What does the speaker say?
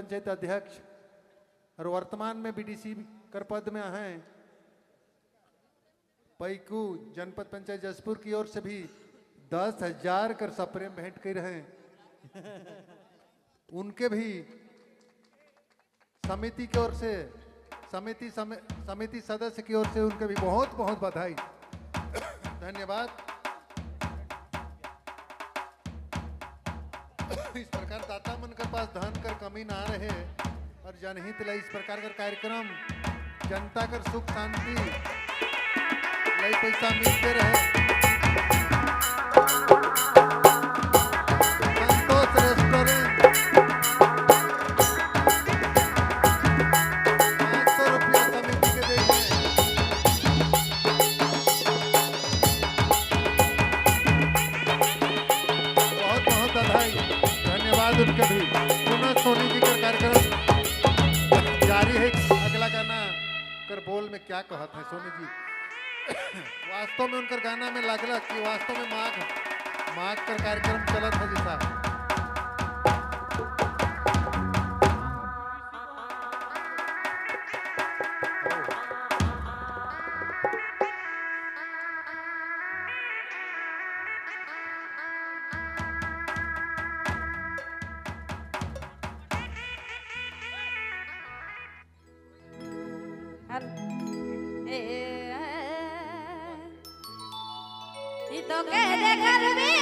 पंचायत अध्यक्ष और वर्तमान में बीडीसी कर पद में हैं पैकू जनपद पंचायत जसपुर की ओर से भी 10,000 कर सप्रेम भेंट कर रहे हैं। उनके भी समिति की ओर से समिति समिति सदस्य की ओर से उनके भी बहुत बहुत बधाई, धन्यवाद। इस प्रकार दाता मन के पास धन कर कमी ना रहे और जनहित ला इस प्रकार का कार्यक्रम जनता कर सुख शांति लाई पैसा मिलते रहे। संतोष रेस्टोरेंट 500 रुपया समिति के देंगे। बहुत बहुत बधाई, धन्यवाद उनके भी। पुनः सोनी जी का कार्यक्रम जारी है। अगला गाना कर बोल में क्या कहत है सोनी जी, वास्तव में उनकर गाना में लागला कि वास्तव में माघ माघ कर कार्यक्रम चलत है जैसा। तो कह दे घर में